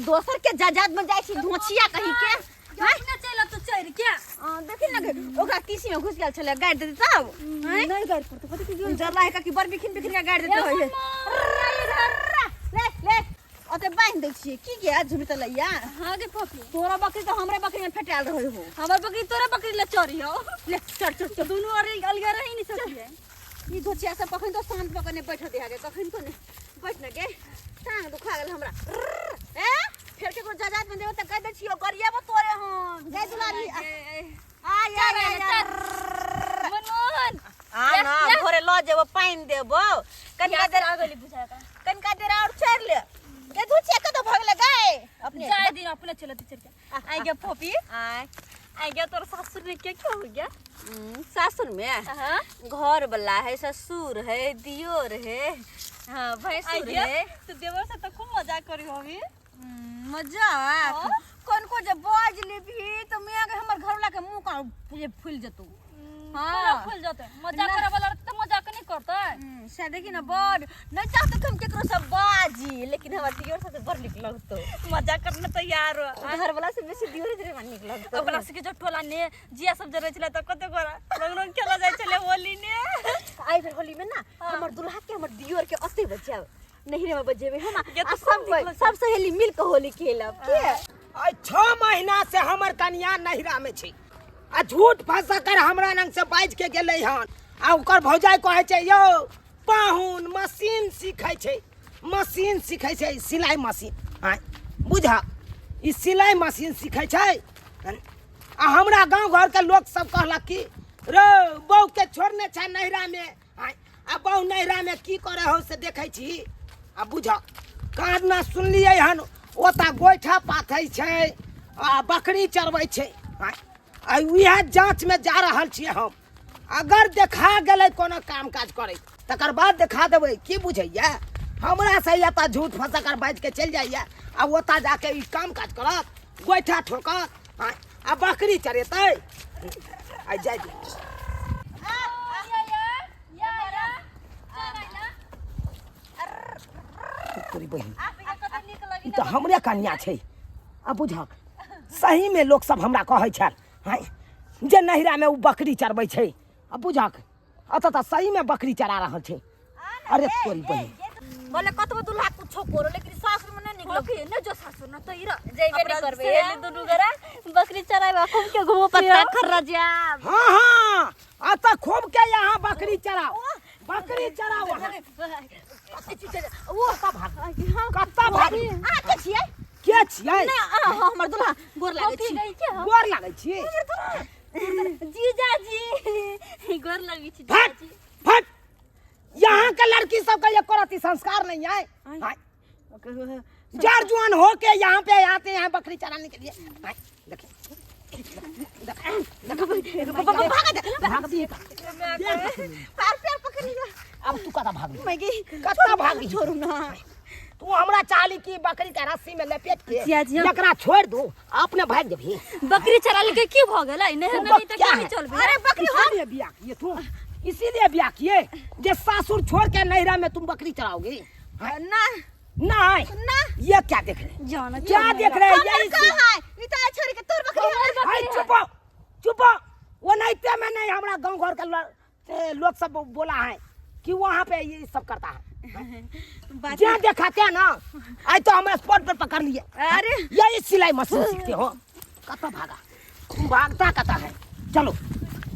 दोसर के जायदाद में जाइ छी धोछिया कहीं के। हैं अपने चल तो चढ़ के देखी ना गे, ओकरा तीसी में घुस गेल छलै, गाड़ि देतै तब। हैं नहीं गाड़ पड़तो कथि की जरला है काकी, बड़ बिखिन बिखिन के गाड़ि देतै होय। ले ले, ओते बान्हि दै छियै की गे झुमतलैया। हां गे पपी, तोरा बकरी तऽ हमरे बकरी में फेटायल रहै हो। हमर बकरी तोरा बकरी ले चढ़ी हो। ले चढ़ चढ़ चढ़, दुनू अलग अलग रही नहीं सकिए। ई धोचिया सब कखन तो शांत भऽ कऽ नहि बैठत गे, कखन तो नहि बैठ न गे, टांग दुखा गेल हमरा। ए फेर केकरो जायदाद में देबो तऽ कहि दै छियौ गरियाबो तोरे हम। जय दुलारी आ आ आ मनमोहन आ ना भोरे लऽ जेबो, पानि देबो, कनिका देर आ गेली बुझाय का, कनिका देर और चढ़ ले गे। धोचिया कतऽ भगले गाय अपने? जाय दिन अपने चलत चल के आई गया पपी। आय आई गया, तोर ससुर ने क्या क्या हो गया? सासुर में हां घर वाला है, ससुर है, दियोर है, हाँ भैंसुर है। तो देवर से तो खूब मजाक करी होगी। मजा कौन को जब बाज लेबही तो मैं आगे हमर घर वाला के मुंह का फूल जतो। हाँ फूल जते, मजाक करे वाला तो मजाक नहीं करता है। से देखी ना, बड़ नहीं चाहते कि हम केकरो से बाजी, लेकिन हमर दियोर से बड़ निक लगतो। मजाक करने तैयार हो। घर वाला से बेसी दियोर रे मन निक लगतो। अपना सबके जो टोला ने जिया सब जरे छले त कते गोरा रंग रंग खेला जाय छले होली ने। आई बेर होली में ना हमर दुल्हा के हमर दियोर के ओते बजाब, नहिरे में बजेबे हम ये तो आ सब खूब निक सब सहेली मिल के होली खेलब के। आइ 6 महीना से हमर कनिया नहिरा में छै आ झूठ फंसा कर हमरा नंग से बाजि के गेलै हन आ ओकर भौजाइ कहै छै यौ पाहुन मशीन सीखै छै, मशीन सीखै छै, सिलाई मशीन। आँय बुझा, ई सिलाई मशीन सीखै छै आ हमरा गाँव घरके लोक सब कहलक कि रो बहू के छोड़ने छै नहिरा में। आँय आ बहू नहिरा में की करे हो से देखै छी। आ बुझ कान सुनलियै हन ओतऽ गोइठा पाथै छै आ बकरी चरबै छै। आँय आ उएह जाँचमे जा रहल छियै हम, अगर देखा गेलै कोनो काम काज करै तकर बाद देखा देबै। की बुझैया हमरा से एतऽ झूठ फंसा कर बाजि के चलि जाइया आ ओतऽ जाके ई काम काज करत, गोइठा ठोकत, आँय आ बकरी चरेतै। आ जाय दे। तोरी बहिन, ई तऽ हमरे कन्या छै। आ बुझक सही में लोक सब हमरा कहै छल हँ जे नहिरा में ओ बकरी चरबै छै। आ बुझक अतऽ तऽ सही में बकरी चरा रहल छै। अरे तोरी बहिन, बोले कतबो दुल्हा कुछो करो लेकिन सासुर में नहीं निकलो नहीं जो सासुर न तो इरा जइबे नहीं करबे। सहेली दुनू गरा बकरी चराबा खूब के घूमो पत्ता खर्रा जाब। हाँ हाँ, अतऽ खूब के यहाँ बकरी चराओ, बकरी चराओ। वो कत्ता भाग, कत्ता भाग। अहाँ के छियै? के छियै? नहि अहाँ हमर दुल्हा, गोर लागै छी। गोर लागै छी जीजा जी, गोर लगै छी। फट फट, यहाँ के लड़की सब का ये करती संस्कार नहीं है। जार जुआन हो के यहाँ पे आते हैं बकरी चराने के लिए। देखिए अब तू कता भाग, कता भाग? छोड़ू ना। तू हमरा चाहली कि बकरी के रस्सी में लपेट के एकरा छोड़ दू, अपने भाग जेबही। बकरी चरा के की भ गेलै? नहर में त क्या की चलबे? अरे बकरी इसीलिए बियाह किए तू, इसीलिए बियाह किए जे सासुर छोड़ के नैहरा में तुम बकरी चराओगी? ना नहीं ना, ये क्या देख रहे हैं? जाना क्या देख रहे हैं? हमर यही कहाँ है? ई त छोड़ के तोर बकरी हमर। हाय चुप हो, चुप हो। वो नैते में नहीं, हमरा गांव घर के लोग सब बोला है कि वहाँ पे ये सब करता है। जहाँ दिखाते हैं ना, आज तो हम स्पॉट पर पकड़ लिए। अरे यही सिलाई मशीन सीखते हो। कत भागा तुम, भागता कता है? चलो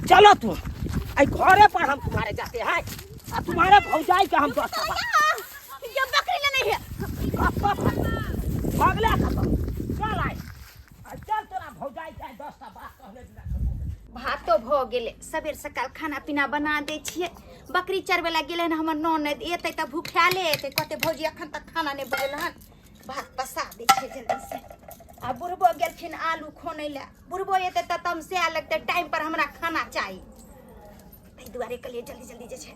चलो, तुम आई घरे पर हम तुम्हारे जाते हैं आ तुम्हारे भौजाई के हम दोस्त बा। ये बकरी ले नहीं है। कत भाग भागले, कत चल आए आ चल तोरा भौजाई के 10टा बात कहले बिना छोड़बो। भातो भऽ गेलै, सबेर सकाल खाना पीना बना दै छियै। बकरी चरबै लए गेलै हन हमर ननद, एतै तऽ भूखायले एतै, कहतै भौजी एखन तक खाना नहि बनेल हन। भात पसा दै छियै जल्दीसँ। आ बुढ़बो गेलखिन आलू खोनै लए, बुढ़बो एतै तऽ तमसाए लगतै, टाइम पर हमरा खाना चाही। ताहि दुआरे कहलियै जल्दी जल्दी जे छै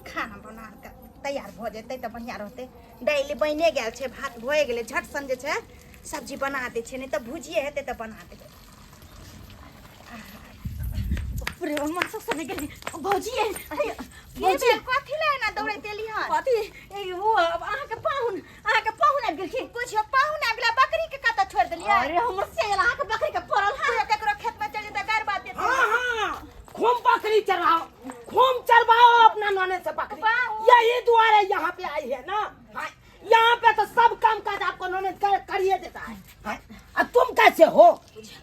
खाना बना कऽ तैयार भऽ जेतै तऽ बढ़िआँ रहतै। दालि बनिए गेल छै, भात भए गेलै, झट सन जे छै सब्जी बना दै छियै, नहि तऽ भुजिए हेतै तऽ बना देबै। बाप रे, हमर ससुर नहि गेली भौजी। की भेल? कथी लए एना दौड़ैत एली हन? कथी ए, वो अहाँके पाहुन, अहाँके पाहुन आबि गेलखिन। बुझियौ पाहुन आबि गेला, बकरी के छियै। अरे हमर से अहाँ के बकरी के पड़ल है। कहियो केकरो खेत में चल जेतै गारि बात देतै। हाँ हाँ, खूब बकरी चरवाओ, खूब चरवाओ अपना नोने से बकरी। यही दुआरे यहाँ पे आई है ना। हाँ, यहाँ पे तो सब काम काज आपको नोने करिए देता है। हाँ, अब तुम कैसे हो?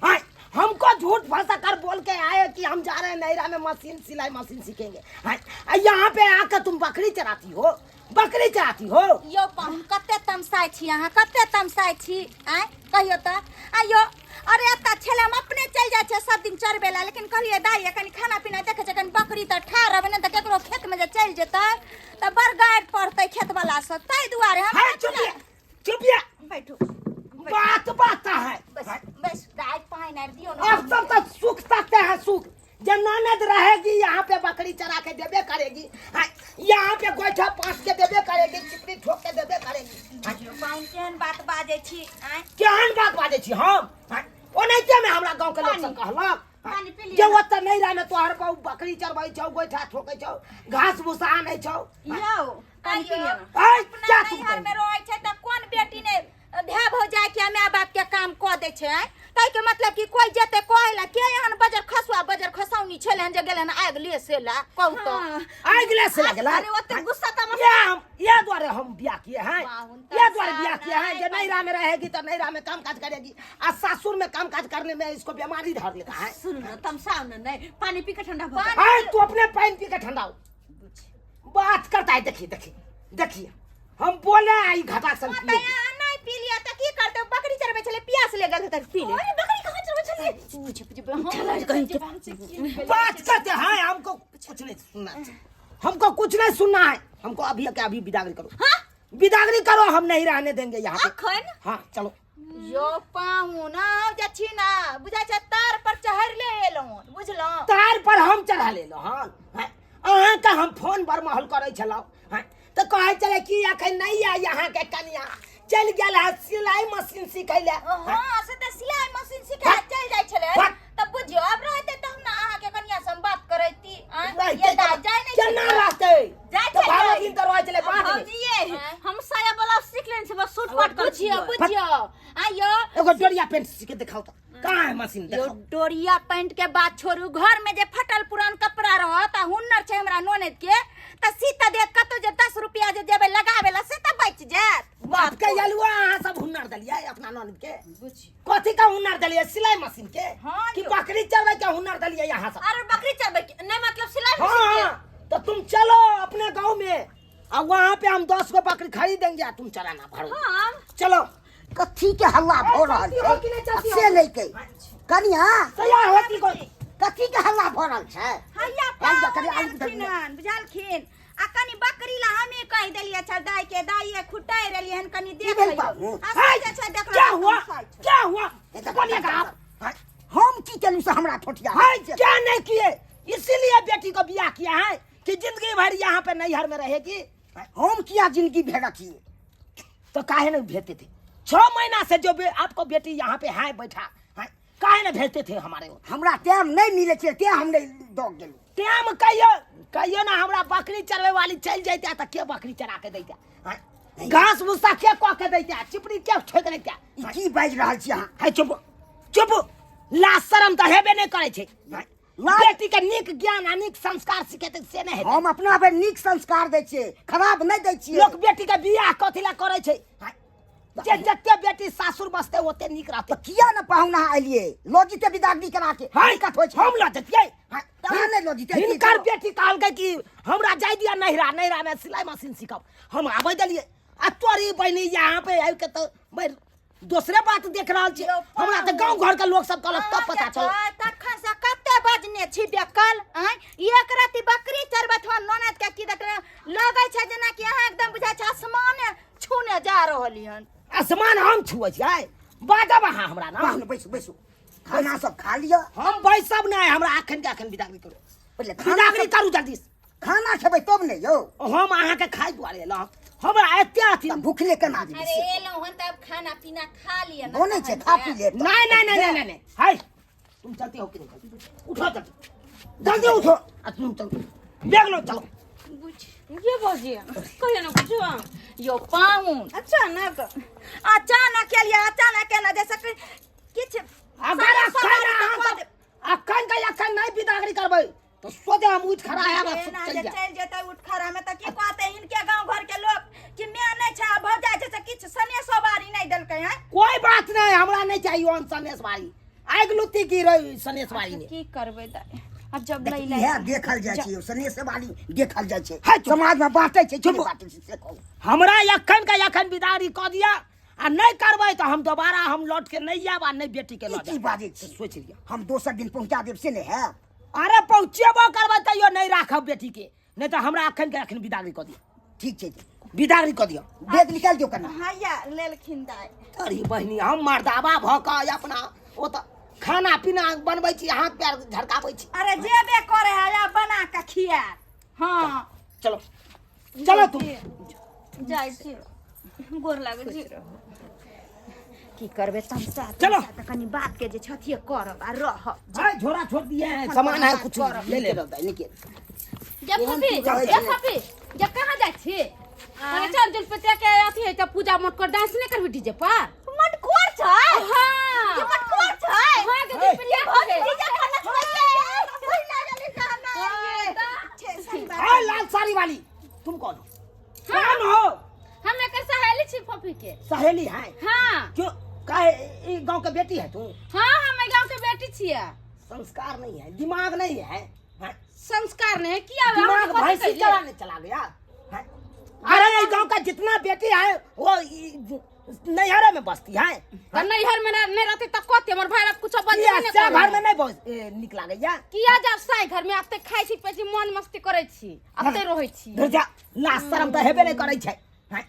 हाँ, हमको झूठ फंसा कर बोल के आए कि हम जा रहे हैं नैरा में मशीन सिलाई मशीन सीखेंगे। हाँ, यहाँ पे आकर तुम बकरी चराती हो, बकरी चराती हो। यौ पाहुन, कते तमसाइ छी अहाँ, कते तमसाइ छी आँय, कहियो तऽ आइयो। अरे एतऽ छलै हम अपने चलि जाइ छियै सब दिन चरबै लए, लेकिन कहलियै दाइ कनि खाना पीना देखै छै, कनि बकरी तऽ ठाढ़ रहबै ने तऽ केकरो खेतमे जे चलि जेतै तऽ बड़ गारि पड़तै खेतवला सब, ताहि दुआरे हम है, चुपिया चुपिया, बैठू, बात बात है। बस बस दाइ, पानि आर दियौ ने। अब सब तक सुख सकते हैं सुख, जब ननद रहेगी यहाँ पे बकरी चरा के देबे करेगी। हाँ, यहाँ पे गोइठा पास के देबे करेगी, चिपड़ी ठोक के देबे करेगी। हाँ, पाहुन केहन बात बाजै छी आँय? केहन बात बाजै छी हम? हाँ, ओनाहिते में हमरा गाँव के लोग सब कहलक। हाँ, पानी पी लिअ। जे ओतऽ नहि रहने तोहर बहु बकरी चरबै छौ, गोइठा ठोकै छौ, घास भूसा आनै छौ। यौ पानी पी लिअ ना। ऐ, अपना क्या तुम नैहर में रहै छै तऽ कोन बेटी ने भाय भौजाइ के माय बाप के काम कऽ दै छै आँय? ताहिके मतलब कि कोइ जेतै कहै लए के एहन बजर खसुआ बजर खसौनी छलै हन जे गेलै हन आगि लेसे लए, कहू तऽ। आगि लेसे लगला। अरे ओते गुस्सा तऽ ये हम ये द्वारे हम बियाह किए हैं, बाहुन तऽ ये द्वारे बियाह किए हैं जे साल नैहरा में रहेगी तो नैहरा में काम काज करेगी, आ सासुर में काम काज करने में इसको बीमारी धर लेता है। सुन न, तमसाउ न, नहीं पानी पी के ठंडा भऽ पानी- अरे तू अपने पानी पी के ठंडा हो, बात करता है। देखिए देखिए देखिए, हम बोले आई घटा सन तऽ पियो। अहाँ नहि पी लिअ तऽ की करतै? बकरी चरबै छलै, प्यास लागल हेतै, पी ले। अरे बकरी कहाँ चरबै छलियै? बात करते हैं, हमको कुछ नहीं सुनना है, हमको कुछ नहीं सुनना है, हमको अभी के अभी बिदागरी करो। हाँ? बिदागरी करो, हम नहीं रहने देंगे यहाँ पे। अखन? हाँ चलो। यो पाहुन आउ जे छी ने, बुझाइ छै तार पर चढ़ि ले एलहुँ, बुझलहुँ? तार पर हम चढ़ा लेलहुँ हन। हाँ, अहाँके हम फोन पर महल करै छलहुँ। हाँ, तऽ कहै छलै कि अखन नहि आय अहाँके कनिया, चलि गेल है सिलाई मशीन सीखै लए। हाँ, से तऽ सिलाई मशीन सिखै लए चलि जाइ छलै। वाह। तऽ बुझियौ आब रहतै तब ने अहाँके कनिया से हम बात करैती आँय? रहतै ये दाइ तऽ जाइ नहि केना छलै। रहतै? जाइ तऽ छलै। 12 दिन तऽ रहै छलै बाँधमे। भौजी, आँय? हम साया ब्लाउज सीख लेने छी, बस सूट पाट कर। बुझियौ बुझियौ आइयो। एगो डोरिया पेंट सीख के देखाउ तऽ, कहाँ है मशीन? यो देखाउ। डोरिया पैंट के बात छोड़ू, घर में जे फटल पुरान कपड़ा रहत आ हुनर छै हमरा ननद के तऽ सीत देत, कतौ जे 10 रुपया जे देबै लगाबै ला से तऽ बचि जायत। बात के अलुआ अहाँ सब हुनर देलियै अपना ननद के? कथी का हुनर देलियै? सिलाई मशीन के? हाँ कि यौ। बकरी चरबै के हुनर देलियै अहाँ सब? अरे बकरी चरबै के नहीं, मतलब सिलाई हाँ मशीन के। हाँ, तो तुम चलो अपने गांव में आ वहाँ पे हम 10 गो बकरी खरीदेंगे आ तुम चराना भरो। हाँ। चलो। कथी के हल्ला भऽ रहल चलती हो कि नहीं छै? चलती आ हो? से लैके कनिया तैयार होती कोई? कथी के हल्ला भऽ रहल छै? हैया आइ जा, कनि पाहुन आइ एलखिन हन, बुझलखिन? आ कनि बकरी ला हमही कहि देलियै छै दाइ के, दाइ खुटाइ रहलियै हन, कनि की देख भेल लियौ। पाहुन? आ से जे छै देखला क्या हुआ? तमसाइ छै। क्या हुआ? ए तऽ बोलिएगा आप। हाँ, हम की केलहुँ से हमरा ठोठिया? है, क्या नहीं किए? इसीलिए बेटी को ब्याह किया है कि जिंदगी भर यहाँ पे नैहर में रहेगी। हम किया जिंदगी भर रखिए? तो काहे नहीं भेजते थे? 6 महीना से जो आपको बेटी यहाँ पे है बैठा है, काहे नहीं भेजते थे हमारे को? हमरा टाइम नहीं मिले छै, तें हम नहीं दऽ गेलहुँ। टाइम कहियो कहियो ना, हमरा बकरी चरवे वाली चल जैते तऽ के बकरी चरा के दैते? हाँ? घास भूसा के कऽ के दैते? चिपड़ी के ठोक दैते? ई की बाजि रहल छी अहाँ? है चुप चुप, लाज शरम तऽ हेबे नहि करै छै। हाँ? बेटी के नीक ज्ञान आ नीक संस्कार सिखेतै से नहि हेतै। हम अपना भरि नीक संस्कार दै छियै, खराब नहि दै छियै। लोक बेटी के बियाह कथी लए करै छै? हाँ? जे जते बेटी सासुर बसतै ओते नीक रहतै। तऽ किया ने पाहुन अहाँ एलियै? लऽ जेतै बिदागरी करा के। है, दिक्कत होइ छै? हम लऽ जतियै। हाँ, तऽ अहाँ नहि लऽ जेतियै? हिनकर बेटी कहलकै कि हमरा जाय दिअ नैहरा, नैहरा में सिलाई मशीन सीखब। हम आबै देलियै आ तोरी बहिनी यहाँ पे आबि के तऽ बड़ दोसरे बात देख रहल छी। हमरा तऽ गाँव घर के लोक सब कहलक तब पता चलल। अहाँके तखन से कते बजने छी बेकल आँय? एक राति बकरी चरबैत हो ननद के की देखले लगै छै जेना कि अहाँ एकदम बुझाइ छै आसमान छूने जा रहल हन। आसमान हम छुअै छियै? बाजब अहाँ हमरा ना। पाहुन बैसू बैसू, खाना सब खा लिअ। हम बैसब नहि, हमरा अखन के अखन बिदागरी करू। पहिले खाना बिदागरी सब- करू जल्दी से। खाना खेबै तब ने यौ। हम अहाँके खाइ दुआरे एलहुँ, हमरा एते अथी तऽ भूखले केना जेबै अरे से? एलहुँ हन तब खाना पीना खा लिअ ने। बनै छै, खा पी लेब। नहीं नहीं नहीं नहीं नहीं नहीं हाय, तुम चलते हो कि नहीं चलते? उठो जल्दी जल्दी उठो, आ तुम चलो, बैग लो, चलो। ये भौजी कहियो ने कुछो। यो पाहुन अचानक। अचानक एलियै, अचानक एना जैसे कि किछु अगर अखन अहाँ सब अखन के अखन नहि बिदागरी करबै तऽ सोझे हम उठि खड़ा हैब आ एना चलि जे जायब। चलि जेतै उठ खड़ा में तऽ की कहतै इनके गांव घर के लोग कि मैं नहि छै आ भौजाइ छै से किछु सने सोबारी नहि देलकै हैं। कोई बात नहीं, हमरा नहीं चाहिए ओहन सनेसवारी। आगि लुत्ती की रही सनेसवारी ने। की करबै दाइ, आब जब देख, लै लै इएह देखल जाइ छै यौ, सनेस वाली देखल जाइ छै। है चुप। समाज में बाँटै छै, चुप। चुप बाँटै छै से कहू। हमरा एखन के एखन बिदारी कऽ दिअ आ नहि करबै तऽ हम दोबारा हम लौट के नहि आयब आ नहि बेटी के ई लऽ की जायब। बाजै छी? सोचि लिअ। हम दोसर दिन पहुँचा देब से नहि हैत? अरे पहुँचेबो करबै तैयो नहि राखब बेटी के, नहि तऽ हमरा एखन के एखन बिदागरी कऽ दिअ। ठीक छै। बिदागरी कऽ दिअ, बेग निकालि दियौ कना। हैया लेलखिन दाइ। अरे बहिनी, हम मर्दाबा भऽ कऽ अपना ओतऽ खाना पीना बनबै छी, हाथ पैर झड़काबै छी। अरे जेबे करे है आब बना के खियाब। हाँ। चलो चलो तुम। जाइ छी, गोर लागै छी। की करबै तमसा चलो। तमसा तऽ कनि बात के जे छथिए करब आ रहब। भाई झोरा छोड़ दिए हैं, सामान है कुछ ले ले। निके जे फफी, रहै जे छै? फफी, जे कहाँ जाइ छी? अरे चल जुलपतिया के अथी है तऽ पूजा मोटकर डांस नहि करबी डीजे पर? मटकोर छै। हाँ। ई मटकोर छै। हाँ, के जुलपतिया के। डीजे पर नचबैये। ओहि लागल है गाना ये। छै, सही बात। हाय लाल साड़ी वाली, तुम कौन हो? कौन हो? हम एकर सहेली छी फफी के। सहेली है? हाँ। क्यों, काहे ई गांव के बेटी है तू? हाँ, हम एहि गाँव के बेटी छियै। संस्कार नहीं है, दिमाग नहीं है, हैं? संस्कार नहीं है किया? दिमाग भैंसी चलाने चला गया हैं? अरे ये गांव का जितना बेटी है वो नैहरे में बसती है। तऽ नैहर में नहीं रहते तऽ कते हमर भाई कुछ बजबे किया नहीं से करे। घर में नहीं बस निक लागे या? किया जाब साई घर में? आते खाइ छी पै छी, मन मस्ती करै छी, आते रहै छी। धुर जा, लाज शरम तऽ हेबे नहीं करै छै, हैं?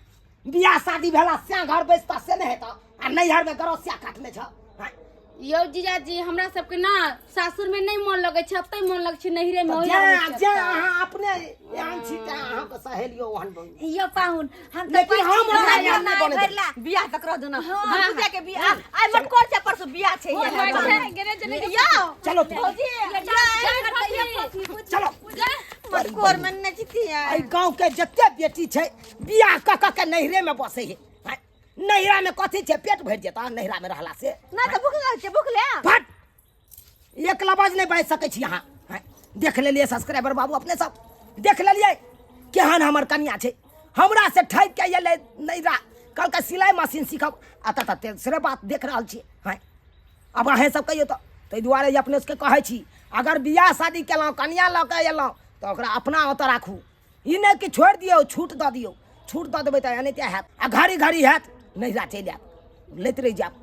बियाह शादी भेला से घर बैसता से नहीं हेता आ नैहर में गरसिया काटने छ, हैं? यौ जीजाजी, हमरा सबके ना सासुर में नहीं मन लगै छै, अतै मन लगै छै नैहरे में। तऽ ओहि जे रहै छै जे एतऽ। अहाँ अपने एहन छी तऽ अहाँके सहेलियो ओहन बन। यो पाहुन, हम तऽ लेकिन हम पैसा ओकरा नहि याद नहि बने देब। भरला। बियाह तक रह दो ना। हाँ, पूजा के बियाह आइ मटकोर छै, परसू बियाह छै। हो, ये हो, गेरे जने के। यौ चलो तुम। भौजी, जा, चलो। मटकोर में नचती है। एहि गांव के जते बेटी छै बियाह कऽ कऽ के नैहरे में बसै है, हैं? नैहरा में कथी छै? पेट भरि जेता नैहरा में रहला से? ना तऽ भूख लागल छै, भूख ले। फट, एक लबाज नहि बाजि सकै छी अहाँ, हैं? देख लेलियै सब्सक्राइबर बाबू, अपने सब देख लेलियै केहन हमर कनिया छै। हमरा से ठकि के एलै नैहरा, कहलकै सिलाइ मशीन सीखब, आ तऽ तेसरे बात देख रहल छियै, हैं? आब अहेँ सब कहियौ तऽ ताहि दुआरे अपने सबके कहै छी, अगर बियाह शादी केलहुँ, कनिया लऽ कऽ एलहुँ तऽ ओकरा अपना ओतऽ राखू। ई नहि कि छोड़ि दियौ, छूट दऽ दियौ। छूट दऽ देबै तऽ एनाहिते हैत आ घड़ी घड़ी हैत नैहरा चलि आयब, लैत रहि जायब।